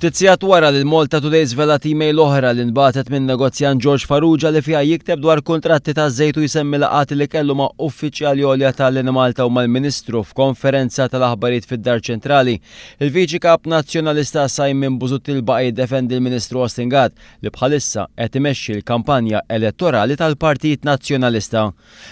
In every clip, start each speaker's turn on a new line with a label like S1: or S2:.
S1: Ftit sigħat wara li l-Malta Today żvelat email oħra li nbagħtet minn negozjant George Farrugia li fiha jikteb dwar kuntratti taż-żejt u jsemmi laqgħat li kellu ma' uffiċjali għolja tal-Enemalta u mal-Ministru f'konferenza tal-aħbarijiet fid-Dar Ċentrali, il-Viċi Kap Nazzjonalista Simon Busuttil baqa' jiddefendi l-Ministru Austin Gatt li bħalissa qed imexxi l-kampanja elettorali tal-Partit Nazzjonalista.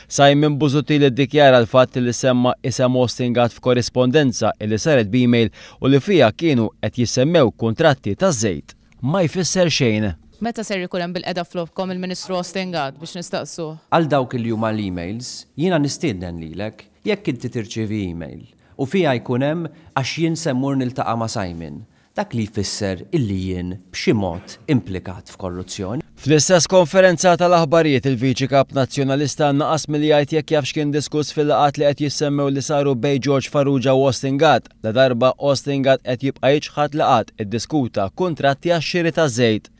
S1: Simon Busuttil iddikjara l-fatt li semma isem Austin Gatt f'korrispondenza illi saret b'email u li fiha kienu qed jissemmew kuntratti taż-żejt ma jfisser xejn.
S2: Meta ser ikun hemm bilqiegħda flokkom il-Ministru Austin Gatt biex nistaqsuh?
S3: Għal dawk li huma l-emails, jiena nistieden lilek, jekk inti tirċievi email u fiha jkun hemm għax jien se mmur niltaqa' ma' Simon, Dak li jfisser illi jien b'xi mod implikat f'korruzzjoni.
S1: Fl-istess konferenza tal-aħbarijiet il-Viċi Kap Nazzjonalista naqas milli jgħid jekk jaf x'kien diskuss fil-laqgħat li qed jissemmew li saru bejn George Farrugia u Austin Gatt, ladarba Austin Gatt qed jibqa' jiċħad li qatt iddiskuta kuntratti għax-xiri taż-żejt.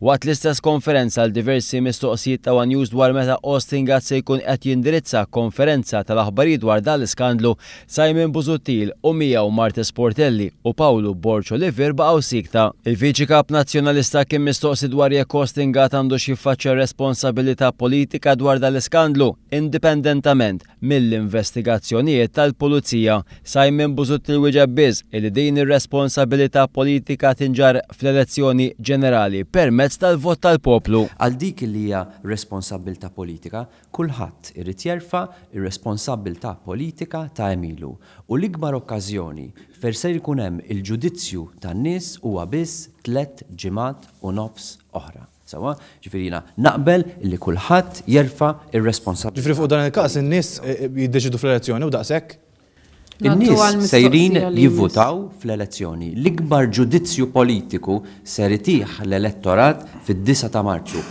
S1: Waqt l-istess konferenza għal diversi mistoqsijiet ta' one News dwar meta Austin Gatt se jkun qed jindirizza konferenza tal-aħbarijiet dwar dan l-iskandlu, Simon Busuttil u miegħu Marthese Portelli u Pawlu Borg Olivier baqgħu siekta. Il-Viċi Kap Nazzjonalista kien mistoqsi dwar jekk Austin Gatt għandux jiffaċċja responsabilità politika dwar dan l-iskandlu, indipendentament mill-investigazzjonijiet tal-Pulizija. Simon Busuttil wieġeb biss illi din ir-responsabilità politika tinġarr fl-elezzjoni ġenerali permezz tal-vot tal-poplu.
S3: Għal dik li hija responsabbiltà politika, kulħadd irid jerfa' r-responsabbiltà politika ta' għemilu u l-ikbar okkażjoni fejn ser ikun hemm il-ġudizzju tan-nies huwa biss tlett ġimgħat u nofs oħra. Sewwa? Ġifieri jiena naqbel li kulħadd jerfa' r-responsabbiltà.
S4: Ġifieri fuq dan il-każ in-nies jiddeċiedu fl-elezzjoni u daqshekk?
S3: In-nies sejrin jivvutaw fl-elezzjoni. L-ikbar ġudizzju politiku ser itih l-elettorat fid-disgħa ta' Marzu.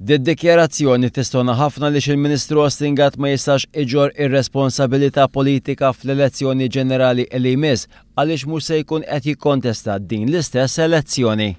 S1: Did-dikjarazzjoni tistona ħafna għaliex il-Ministru Austin Gatt ma jistax iġorr ir-responsabilità politika fl-elezzjoni ġenerali li jmiss għaliex mhux se jkun qed jikkontesta din l-istess elezzjoni.